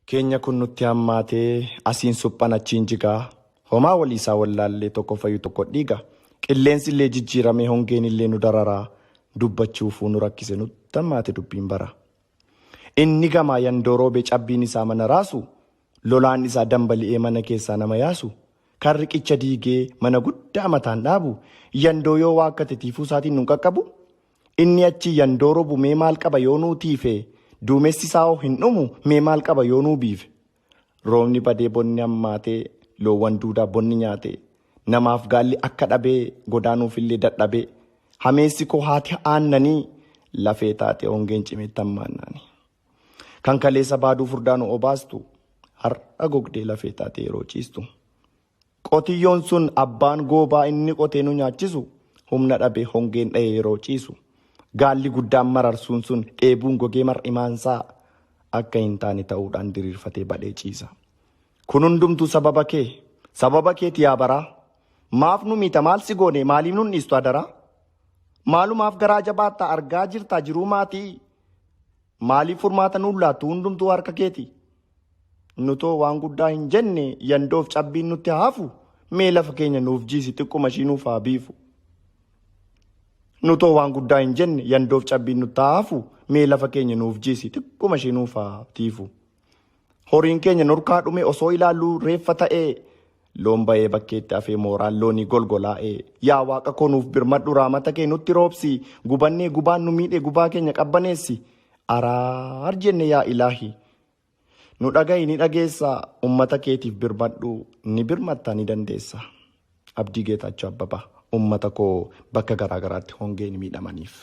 Keenya kun nutti hammaatee asiin suphan achiin jigaa homaa waliisaa wallaallee tokko fayyu tokko dhiiga qilleensi illee jijjiiramee hongeen illee nu dararaa dubbachuufuu nu rakkise nutti hammaate dubbiin bara. Inni gamaa yandoo roobee cabbiin isaa mana raasu lolaan isaa dambali'ee mana keessaa nama yaasu kan riqicha diigee mana guddaa mataan dhaabu yandoo yoo waakkate tiifuu isaatiin nun qaqqabu Inni achi yandoo robu mee maal qaba yoo nuu tiife duumessi isaa hoo hin dhumu mee maal qaba yoo nuu biife. Roobni badee bonni hammaatee loowwan duudaa bonni nyaate namaaf gaalli akka dhabee godaanuufillee dadhabee hameessi koo haati aannanii lafee taate hongeen cimetti hammaannaani. Kan kaleessa baaduu furdaa nu obaastu har'a gogdee lafee taate yeroo ciistu. Qotiyyoon sun abbaan goobaa inni qotee nu nyaachisu humna dhabee hongeen dha'ee yeroo ciisu. Gaalli guddaan mararsuun sun dheebuun gogee mar'imaansaa akka hin taane ta'uudhaan diriirfatee badhee ciisa. Kun hundumtuu sababa kee, sababa keeti yaa baraa. Maaf nu miita maal si goone maaliif nun dhiistu adaraa? Maalumaaf garaa jabaatta argaa jirtaa jiruu maatii? Maaliif furmaata nuun laattu hundumtuu harka keeti? Nutoo waan guddaa hin jenne yandoof cabbiin nutti haa hafu mee lafa keenya nuuf jiisi xiqquma ishii nuuf haa biifu. Nutoo waan guddaa hin jenne yandoof cabbiin nutti haa hafu mee lafa keenya nuuf jiisi xiqquma ishii nuuf haa tiifu. Horiin keenya nurkaa dhume osoo ilaalluu reeffa ta'ee loon ba'ee bakkeetti hafee mooraan loonii golgolaa'ee yaa waaqa koo nuuf birmadhu raamata kee nutti roobsi gubannee gubaan nu miidhe gubaa keenya qabbaneessi araar jenne yaa ilaahi. Nu dhaga'i ni dhageessa ummata keetiif birmadhu ni birmatta ni dandeessa. Abdii Geetaachoo Abbabaa ummata koo bakka garaa garaatti hongeen miidhamaniif.